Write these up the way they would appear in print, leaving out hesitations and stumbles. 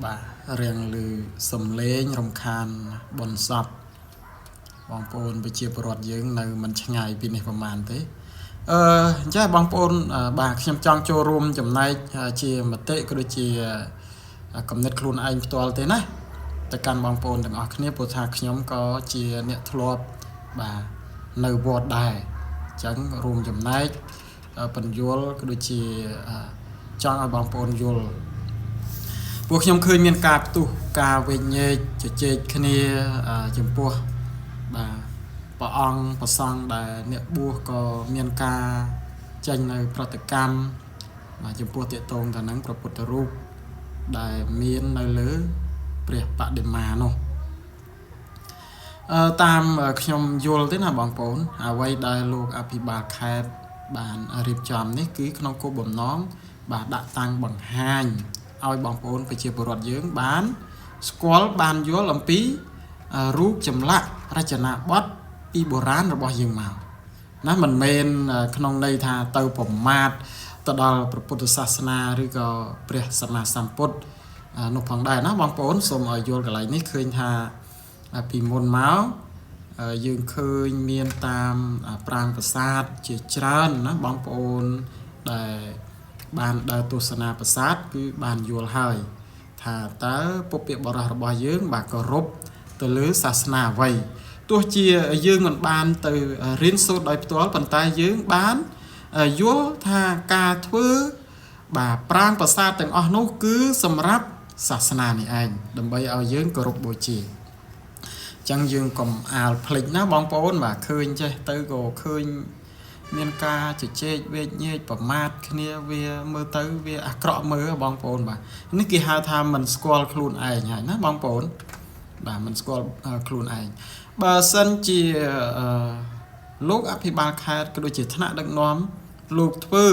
បាទរៀងឮសំឡេងរំខានបុណ្យសពបងប្អូនប្រជាពលរដ្ឋយើងនៅមិនឆ្ងាយពីនេះប្រហែលទេអឺអញ្ចឹងបងប្អូនបាទខ្ញុំចង់ចូលរួមចំណែកជាមតិក៏ដូចជាគំនិតខ្លួនឯងផ្ទាល់ទេណាទៅកាន់បងប្អូនទាំងអស់គ្នាព្រោះថាខ្ញុំក៏ជាអ្នកធ្លាប់បាទនៅវត្តដែរអញ្ចឹងរួមចំណែកបញ្យលក៏ដូចជាចង់ឲ្យបងប្អូនយល់ ពួកខ្ញុំឃើញមានការផ្ទុះការវែកញែកជជែកគ្នាចំពោះបាទព្រះអង្គប្រសង់ដែលអ្នកបួសក៏មានការចេញនៅប្រតិកម្មបាទចំពោះតេតងទៅនឹងព្រះពុទ្ធរូបដែលមាននៅលើព្រះបដិមានោះអឺតាមខ្ញុំយល់ទេណាបងប្អូនអ្វីដែលលោកអភិបាលខេត្តបានរៀបចំនេះគឺក្នុងគោលបំណងបាទដាក់តាំងបង្ហាញឲ្យបងប្អូនប្រជាពលរដ្ឋយើងបានស្គាល់បានយល់អំពីរូបចម្លាក់រចនាបថពីបុរាណរបស់យើងមកណាមិនមែនក្នុងន័យថាទៅប្រមាថទៅដល់ព្រះពុទ្ធសាសនាឬក៏ព្រះសម្មាសម្ពុទ្ធនោះផងដែរណាបងប្អូនសូមឲ្យយល់កន្លែងនេះឃើញថាពីមុនមកយើងឃើញមានតាមប្រាង្គប្រាសាទជាច្រើនណាបងប្អូនដែលបានដើរទស្សនាប្រាសាទគឺបានយល់ហើយថាតើពុព្វបុរសរបស់យើងបាទគោរពទៅលើសាសនាអ្វីទោះជាយើងមិនបានទៅរៀនសូត្រដោយផ្ទាល់ប៉ុន្តែយើងបានយល់ថាការធ្វើបាទប្រាង្គប្រាសាទទាំងអស់នោះគឺសម្រាប់សាសនានេះឯងដើម្បីឲ្យយើងគោរពបូជាចឹងយើងកុំអាលភ្លេចណាបងប្អូនបាទឃើញចេះទៅក៏ឃើញមានការជជែកវែកញែកប្រមាថគ្នាវាមើលទៅវាអាក្រក់មើលបងប្អូនបាទនេះគេហៅថាមិនស្គាល់ខ្លួនឯងហើយណាបងប្អូនបាទមិនស្គាល់ខ្លួនឯងបើសិនជាលោកអភិបាលខេត្តក៏ដូចជាថ្នាក់ដឹកនាំលោកធ្វើ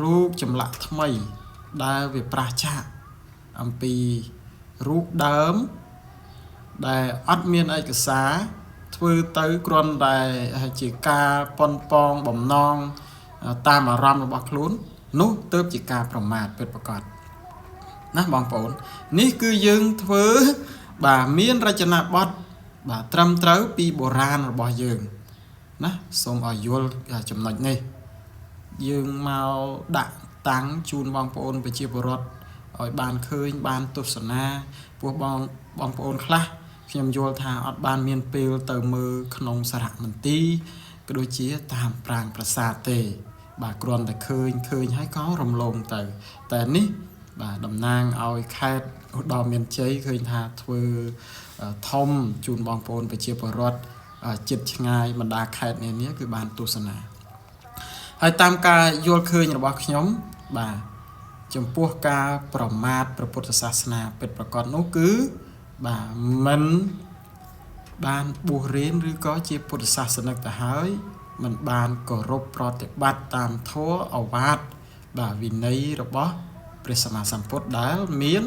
រូបចម្លាក់ថ្មីដែលវាប្រាសចាកអំពីរូបដើមដែលអត់មានឯកសារធ្វើទៅគ្រាន់តែជាការប៉ុនប៉ងបំណងតាមអារម្មណ៍របស់ខ្លួននោះទើបជាការប្រមាថពិតប្រាកដណាបងប្អូននេះគឺយើងធ្វើបាទមានរចនាបថបាទត្រឹមត្រូវពីបុរាណរបស់យើងណាសូមឲ្យយល់ចំណុចនេះយើងមកដាក់តាំងជូនបងប្អូនប្រជាពលរដ្ឋឲ្យបានឃើញបានទស្សនាពោះបងបងប្អូនខ្លះខ្ញុំយល់ថាអត់បានមានពេលទៅមើលក្នុងសារមន្ទីរក៏ដូចជាតាមប្រាង្គប្រាសាទទេបាទគ្រាន់តែឃើញឃើញហើយក៏រំលងទៅតែនេះបាទតំណាងឲ្យខេត្តឧត្តរមានជ័យឃើញថាធ្វើធំជូនបងប្អូនប្រជាពលរដ្ឋចិត្តឆ្ងាយបណ្ដាខេត្តនានាគឺបានទស្សនាហើយតាមការយល់ឃើញរបស់ខ្ញុំបាទចំពោះការប្រមាថព្រះពុទ្ធសាសនាពិតប្រាកដនោះគឺបាទមិនបានបួសរៀនឬក៏ជាពុទ្ធសាសនិកទៅហើយមិនបានគោរពប្រតិបត្តិតាមធម៌ឱវាទបាទវិន័យរបស់ព្រះសម្មាសម្ពុទ្ធដែលមាន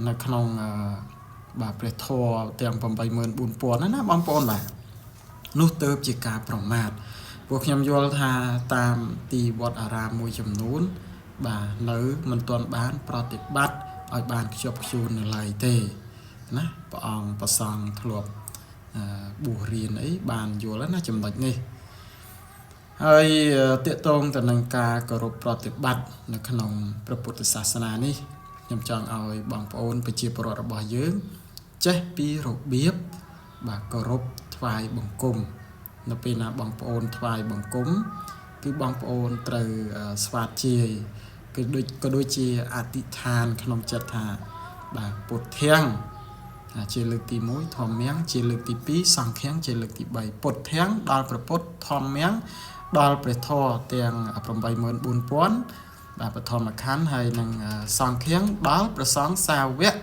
នៅក្នុងបាទព្រះធម៌ទាំង84000ណាបងប្អូនបាទនោះទៅជាការប្រមាថពួកខ្ញុំយល់ថាតាមទីវត្តអារាមមួយចំនួនបាទនៅមិនទាន់បានប្រតិបត្តិឲ្យបានខ្ជាប់ខ្ជួននៅឡើយទេណាព្រះអង្គប្រសង់ធ្លាប់បួសរៀនអីបានយល់ណាចំណុចនេះហើយតកតងទៅនឹងការគោរពប្រតិបត្តិនៅក្នុងព្រះពុទ្ធសាសនានេះខ្ញុំចង់ឲ្យបងប្អូនប្រជាពលរដ្ឋរបស់យើងចេះពីរបៀបបាទគោរពថ្វាយបង្គំនៅពេលណាបងប្អូនថ្វាយបង្គំគឺបងប្អូនត្រូវស្វាជាយគឺដូចក៏ដូចជាអធិដ្ឋានក្នុងចិត្តថាបាទពុទ្ធាំងជាលើកទី1ធម្មំជាលើកទី2សង្ឃំជាលើកទី3ពុទ្ធាំងដល់ព្រះពុទ្ធធម្មំដល់ព្រះធម៌ទាំង84000បាទបឋមខណ្ឌហើយនឹងសង្ឃំដល់ព្រះសង្ឃសាវក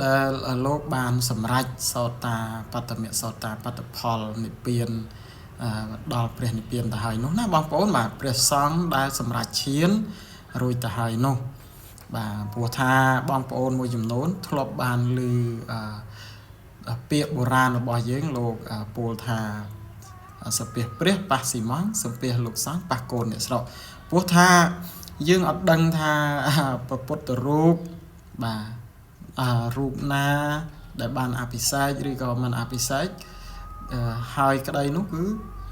ដែលលោកបានសម្រេចសោតាបត្តមសោតាបត្តផលនិព្វានដល់ព្រះនិព្វានទៅហើយនោះណាបងប្អូនបាទព្រះសង្ឃដែលសម្រេចឈានរួចទៅហើយនោះបាទព្រោះថាបងប្អូនមួយចំនួនធ្លាប់បានឮពាក្យបុរាណរបស់យើងលោកពោលថាសំពះព្រះប៉ះស៊ីម៉ង់សំពះលោកសង្ឃប៉ះកូនអ្នកស្រុកព្រោះថាយើងអត់ដឹងថាព្រះពុទ្ធរូប បាទរូបណាដែលបានអភិសេកឬក៏មិនអភិសេកហើយក្តីនោះគឺ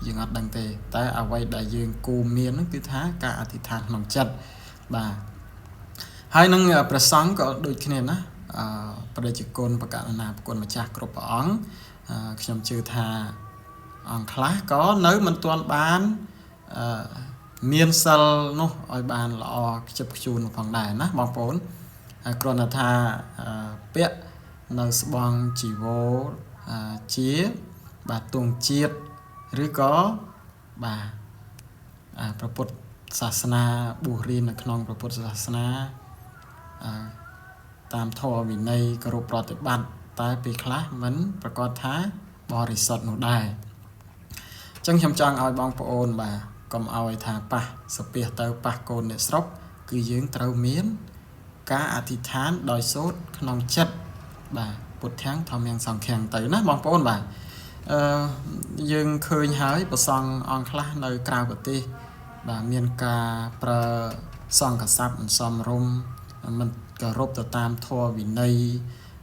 យើងអត់ដឹងទេតែអ្វីដែលយើងគួរមាននោះគឺថាការអធិដ្ឋានក្នុងចិត្តបាទហើយនឹងព្រះសង្ឃក៏ដូចគ្នាណាព្រះជាគុណបកណាប្រគុណម្ចាស់គ្រប់ព្រះអង្គខ្ញុំជឿថាអង្គខ្លះក៏នៅមិនទាន់បានមានសិលនោះឲ្យបានល្អខ្ជិបខ្ជួនផងដែរណាបងប្អូនហើយគ្រាន់តែថាពាក់នៅស្បង់ជីវរជាបាទទង់ជាតិឬក៏បាទព្រះពុទ្ធសាសនាបួសរៀននៅក្នុងព្រះពុទ្ធសាសនាតាមធម៌វិន័យគោរពប្រតិបត្តិតែពេលខ្លះមិនប្រកាសថាបរិសុទ្ធនោះដែរអញ្ចឹងខ្ញុំចង់ឲ្យបងប្អូនបាទកុំឲ្យថាប៉ះសាពះទៅប៉ះកូនអ្នកស្រុកគឺយើងត្រូវមានការអធិដ្ឋានដោយសូត្រក្នុងចិត្តបាទពុទ្ធាំធម្មំសង្ឃំទៅណាបងប្អូនបាទយើងឃើញហើយព្រះសង្ឃអង្គខ្លះនៅក្រៅប្រទេសបាទមានការប្រើសង្ឃស័ព្ទមិនសមរម្យមិនគោរពទៅតាមធម៌វិន័យ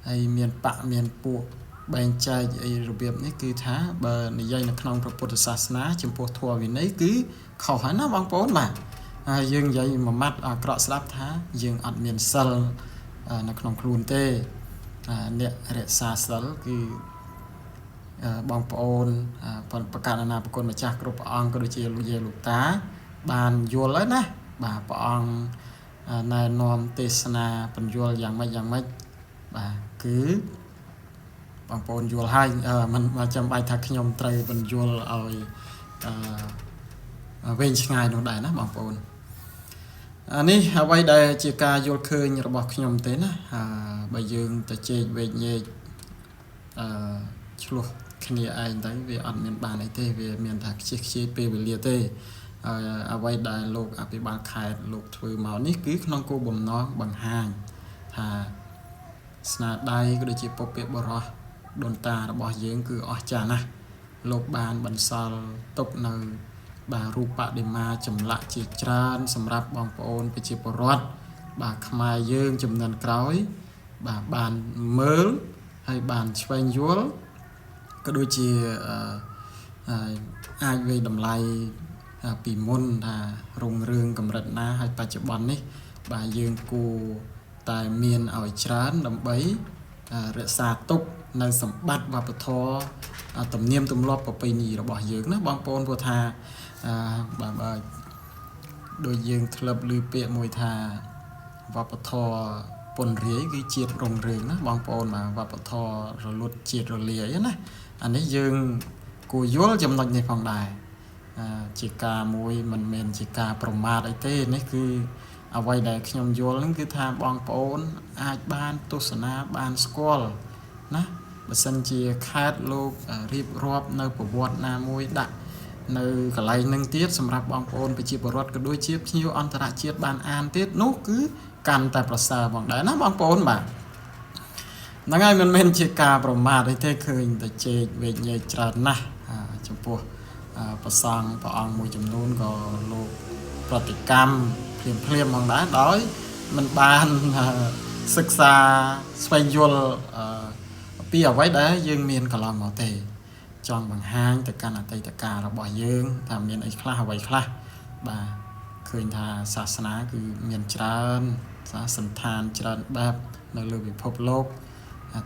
ហើយមានបកមានពួកបែងចែកអីរបៀបនេះគឺថាបើនិយាយនៅក្នុងព្រះពុទ្ធសាសនាចំពោះធម៌វិន័យគឺខុសហើយណាបងប្អូនបាទហើយយើងនិយាយមួយម៉ាត់អាក្រក់ស្ដាប់ថាយើងអត់មានសិលនៅក្នុងខ្លួនទេអ្នករក្សាសិលគឺបងប្អូនប្រកាសណាប្រគុណម្ចាស់គ្រប់ព្រះអង្គក៏ដូចជាលោកយាយលោកតាបានយល់ហើយណាបាទព្រះអង្គណែនាំទេសនាបញ្យល់យ៉ាងម៉េចយ៉ាងម៉េចបាទគឺបងប្អូនយល់ហើយមិនចាំបាច់ថាខ្ញុំត្រូវបញ្យល់ឲ្យវែងឆ្ងាយនោះដែរណាបងប្អូនអានេះអ្វីដែលជាការយល់ឃើញរបស់ខ្ញុំទេណាបើយើងទៅជែកវែកញែកឆ្លោះគ្នាឯងទៅវាអត់មានបានអីទេវាមានថាខ្ជិះខ្ជាយពេលវេលាទេហើយអ្វីដែលលោកអភិបាលខេត្តលោកធ្វើមកនេះគឺក្នុងគោលបំណងបង្ហាញថាស្នាដៃក៏ដូចជាពុព្វបុរសដូនតារបស់យើងគឺអស្ចារ្យណាស់លោកបានបន្សល់ទុកនៅបាទរូបបដិមាចម្លាក់ជាច្រើនសម្រាប់បងប្អូនប្រជាពលរដ្ឋបាទខ្មែរយើងចំនួនក្រោយបាទបានមើលហើយបានស្វែងយល់ក៏ដូចជាអាចវាយតម្លៃពីមុនថារុងរឿងកម្រិតណាហើយបច្ចុប្បន្ននេះបាទយើងគួរតែមានឲ្យច្រើនដើម្បីរក្សាទុកនៅសម្បត្តិវប្បធម៌ទំនៀមទម្លាប់ប្រពៃណីរបស់យើងណាបងប្អូនព្រោះថាបាទបើដូចយើងធ្លាប់ឮពាក្យមួយថាវប្បធម៌ពនរាយគឺជាតិរុងរឿងណាបងប្អូនបាទវប្បធម៌រលត់ជាតិរលាយណាអានេះយើងគួរយល់ចំណុចនេះផងដែរជាការមួយមិនមែនជាការប្រមាថអីទេនេះគឺអ្វីដែលខ្ញុំយល់ហ្នឹងគឺថាបងប្អូនអាចបានទស្សនាបានស្គាល់ណាបើសិនជាខេត្តលោករៀបរាប់នៅប្រវត្តិណាមួយដាក់នៅកន្លែងនឹងទៀតសម្រាប់បងប្អូនប្រជាពលរដ្ឋក៏ដូចជាភ្ញៀវអន្តរជាតិបានអានទៀតនោះគឺកាន់តែប្រសើរផងដែរណាបងប្អូនបាទហ្នឹងហើយមិនមែនជាការប្រមាថអីទេឃើញតែជែកវែកញែកច្រើនណាស់ចំពោះព្រះសង្ឃព្រះអង្គមួយចំនួនក៏លោកប្រតិកម្មភ្លាមភ្លាមផងដែរដោយមិនបានសិក្សាស្វែងយល់ពីអ្វីដែលយើងមានកន្លងមកទេចង់បង្ហាញទៅកាន់អតីតកាលរបស់យើងថាមានអីខ្លះអ្វីខ្លះបាទឃើញថាសាសនាគឺមានច្រើនសាសន្តានច្រើនបែបនៅលើពិភពលោក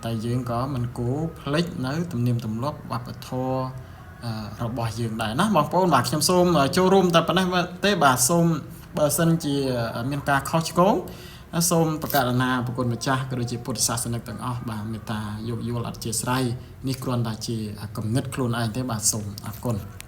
តែយើងក៏មិនគួរភ្លេចនៅទំនៀមទម្លាប់វប្បធម៌របស់យើងដែរណាបងប្អូនបាទខ្ញុំសូមចូលរួមតែប៉ុណ្ណេះទេបាទសូមបើសិនជាមានការខុសឆ្គងសូមប្រកាសណាប្រគុណម្ចាស់ក៏ដូចជាពុទ្ធសាសនិកទាំងអស់បាទមេត្តាយោគយល់អធិស្ឋាននេះគ្រាន់តែជាគំនិតខ្លួនឯងទេបាទសូមអរគុណ។